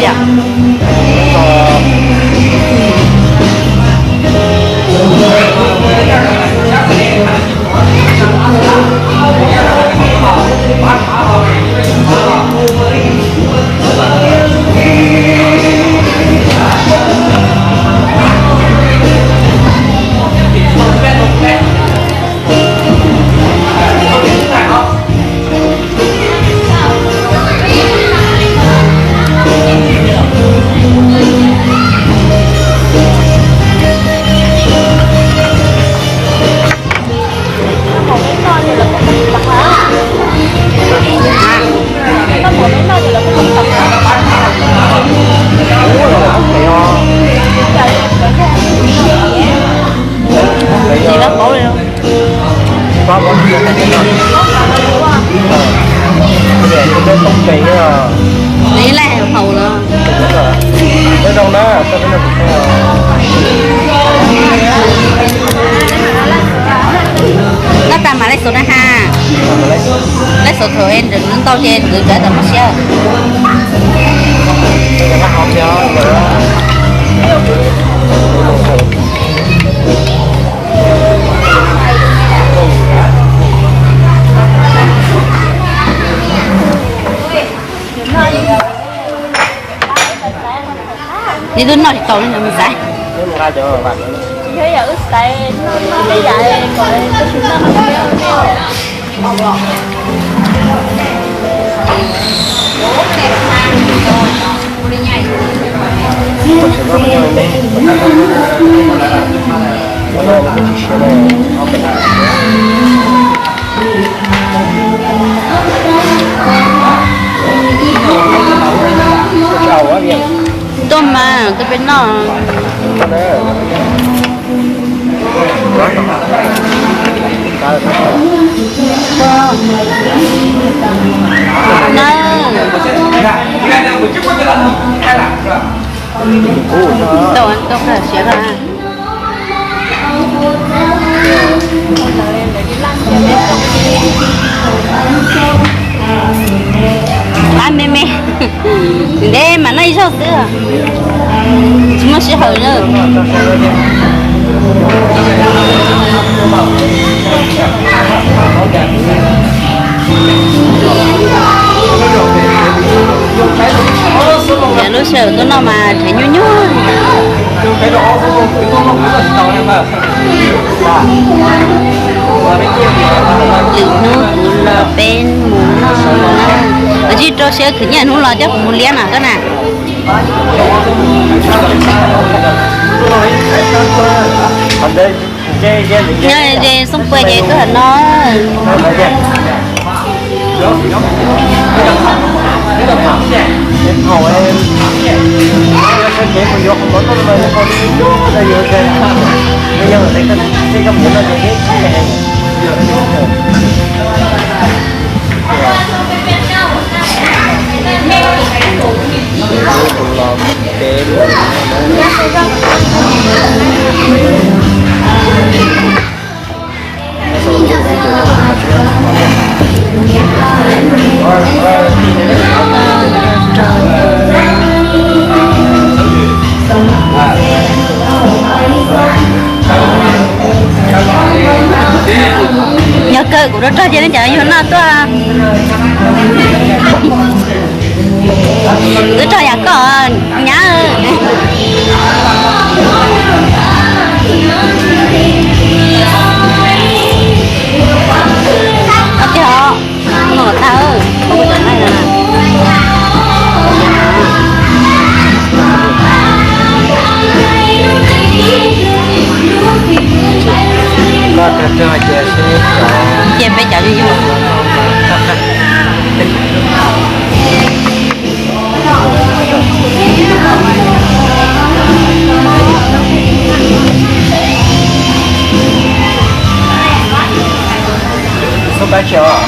Yom. Ib laj haus los. Noj tas mam li xaus na ha. Li xaus thaum ntawd ntau ces ntxwv cov tau muaj siab. Neb twb noj tsis tau li no me xaiv. Tuaj mas tuaj peb noj. Na, tau tau kawg siav kawg. Qab me me, ntev mas noj ib zaug xwb, tsis muaj sij hawm na. Yog lub sij hawm tuaj noj mas nrhiav nyuaj nyuaj. Lwm hnub kuv los peb mus noj na. Kuv tsis rau siab khwv nyiaj hnub los coj kuv mus liab no koj na. Nyob ze xoob pua ces koj no. Yog kawg kuv rau rog cia li cov yug noj tuaj. Twb rog yam koj nyab. Tiag os, no tag. Cia peb cov yug. Xub pab tsis os,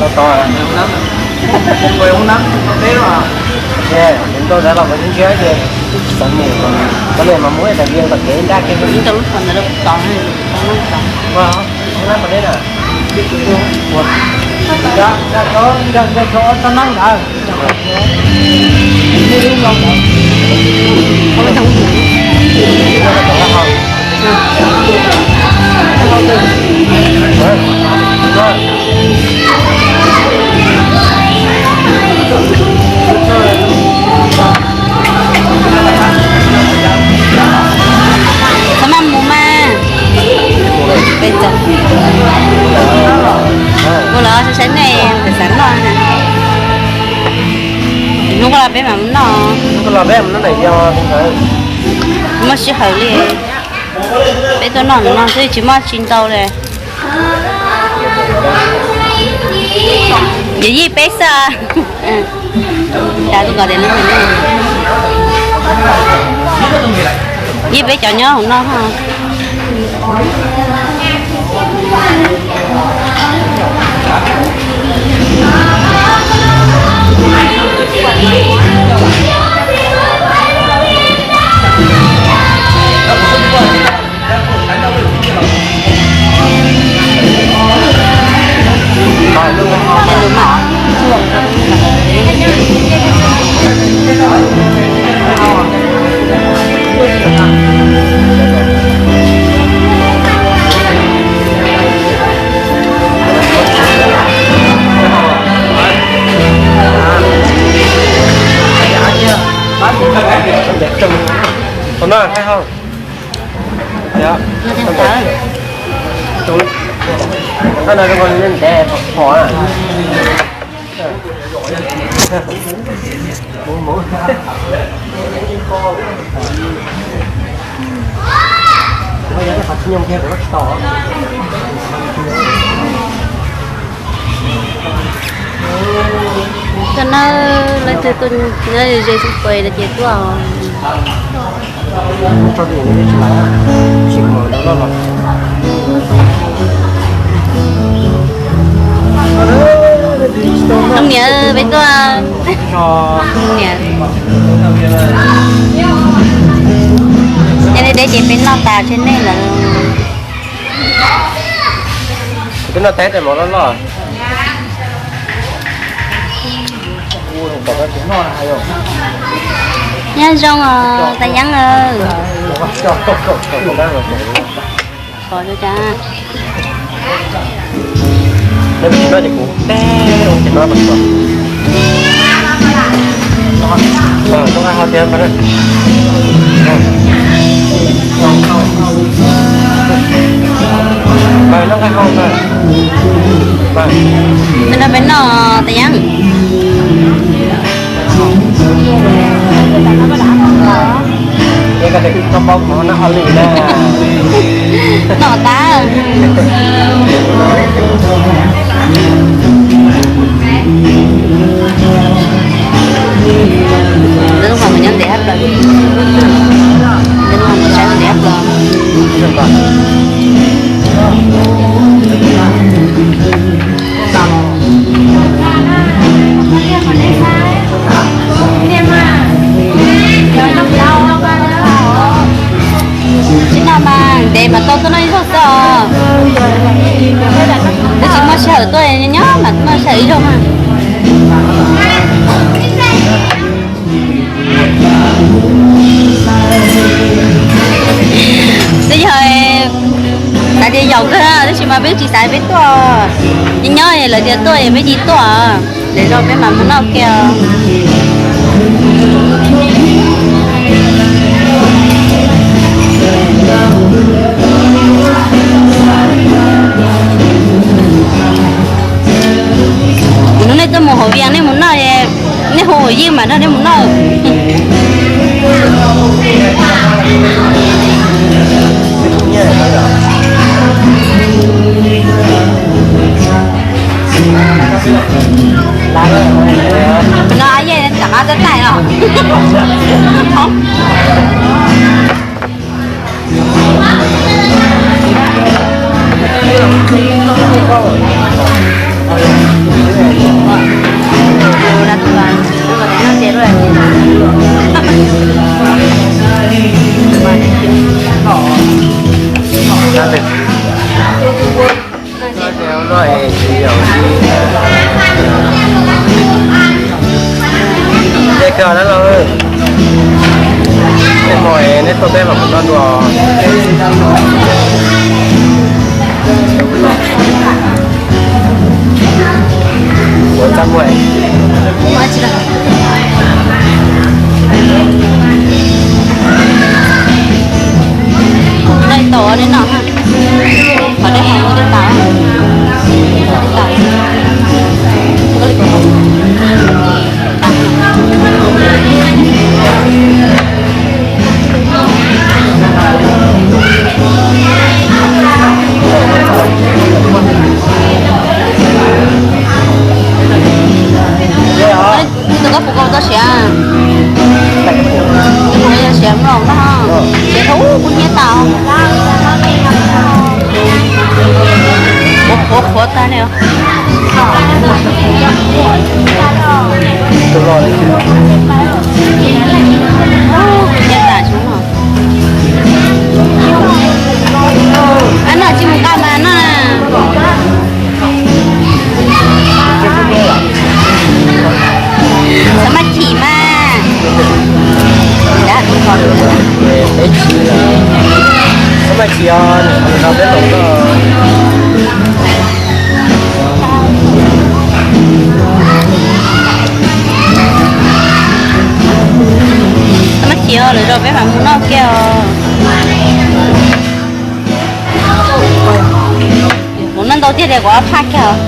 los tod. Ntau zab los mus ntsia ces txawm mus, txawm mus mas muab tas li tom kev nraj kev rau lub qhov ntawd rau tod. Ua, ua nab tom deb na. Ua, nraj, nraj, nraj, nraj, nraj, nraj, nraj, nraj. Txhob maj mus mas. Peb txog. Mus los saib nej pem xav noj na. Hnub koj los peb mam mus noj. Muaj sij hawm li. Peb tuaj noj no xwb tsis muaj tsis ntau li. Yog yij peb xwb. Yij peb cov nyob hauv no. Cov no leej twg tuaj nyob ze xwb pais lawm ces tuaj. Niam, peb tuaj. Niam, yog li deb ces peb noj tas tseg nej lawm. Peb noj tas tas mov loj loj. Nyob zoo os Tais Yeeb. Peb noj Tais Yeeb. Noj tas. Lub no mas nyob ntev hab plaws. Lub no mas saib ntev hab plaws. Tsis noj mas ntev mas tau tuaj noj ib zaug xwb os. Twb tsis muaj sij hawm tuaj, nyob mas muaj sij hawm ib zaug mas. Twb yog xav tias yaum kawg tab sis mas peb tsis xav peb tuaj. Nyob nyob lawv tias tuaj peb tsis tuaj. Lwm zaus peb mam mus noj kiag. Kuv hnub nej tuaj mus hauv Vias nej mus noj, nej hu Yij mas nrog nej mus noj. No yej tam qab tab taij os. Dej kawg na los. Tau peb mam mus noj dua. Ua txaj muag. Dej tau, dej noj. Qhov dej hau dej tau. Dej tau. Tus koj puas koj tau siav? Siav mlom no, siav thaum ub kuv nyiam tau. Qhuav qhuav qhuav tag li. Kuv nyiam tas sub no. Ab, noj tsis mus nqa mas noj na. Xav maj chim mas. Xav maj chim os, no peb los. Xav maj chim os, lwm zaus peb mam mus noj kiag os. Kuv noj ntau tiag tias kuv ob phaj kiag os.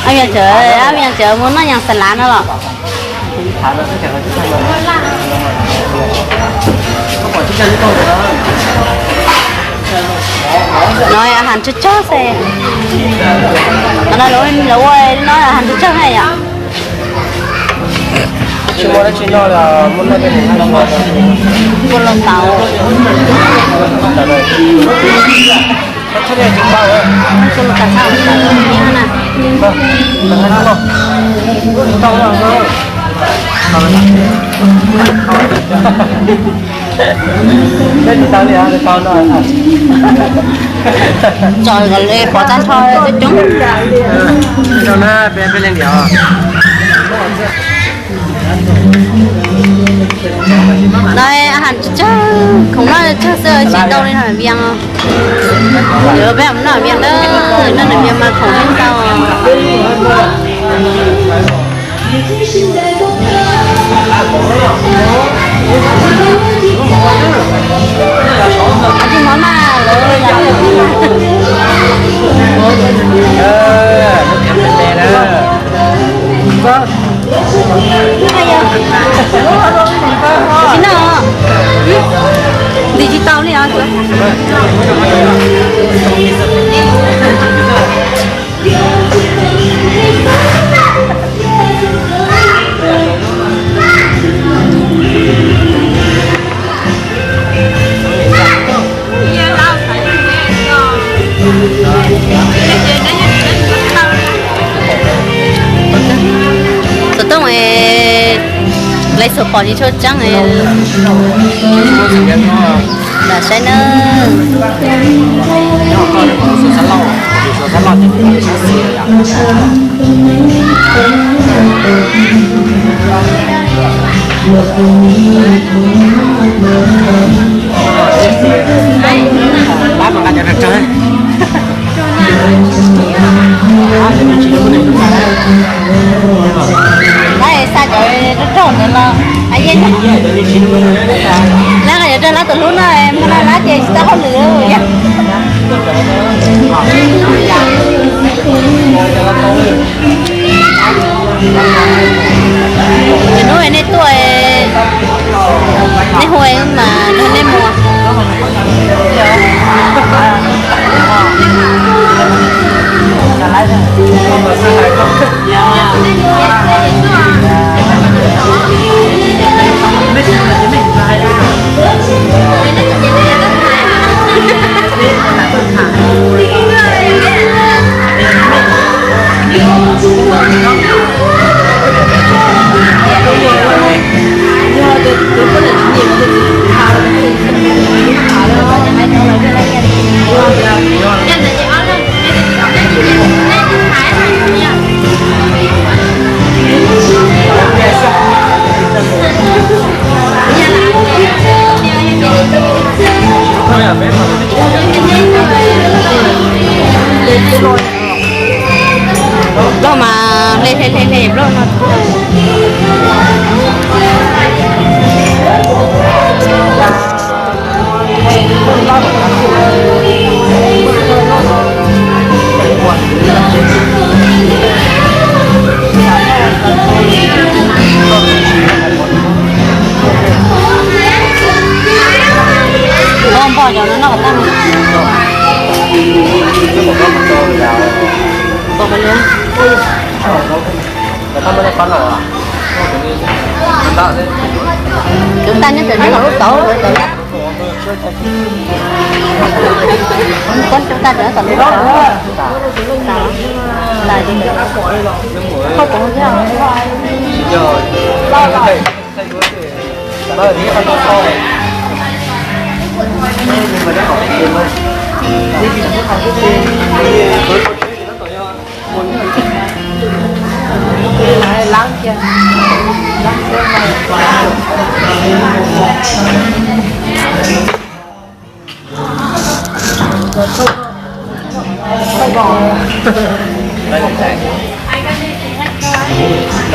Ab Vias tseem, ab Vias tseem mus noj yas xas lav no los. No has tsawg tsawg xwb. No lawv ua no has tsawg tsawg na yom. Tsis muaj dab tsi noj li, muaj noj tej mus noj. Muaj los tau. Tso kom li pov tag nrho coob coob. No has tsawg, khoom noj tsawg xwb tsis tau li no Vias. Yuav peb noj Vias na, noj Vias mas khoom ntau. Tsis mov mas lawv yog. Tsis noj, ntim tsis tau li os. Xov tooj es lawv xuas pom tsis tshua tseeb. Lam saib nawb. Lawv xa cov raug ntawd los, lawv cov raug lawv tus hlub no mus no lawv ces tsis tau hauj lwm. Ces hnub nej tuaj, nej hu mas nrog nej mus. Tus tag nyob ntawm no lub tauv, tus tag nyob ntawm lub tauv. Thauj kuv thiab.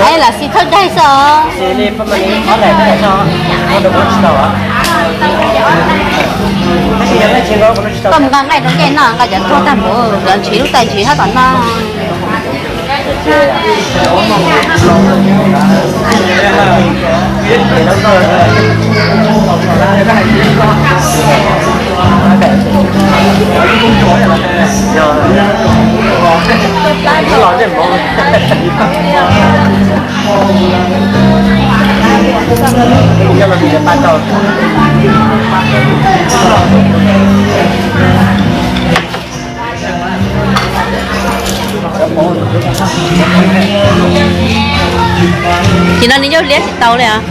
Es lam sis thauj dai xwb os. Koj mus nqa nqaij rau ncej noj, nqa cov tuag tag npaum, cov ntshiv lub tais ntshiv hab tom no. Ces no nws yuav liab tsis tau li os.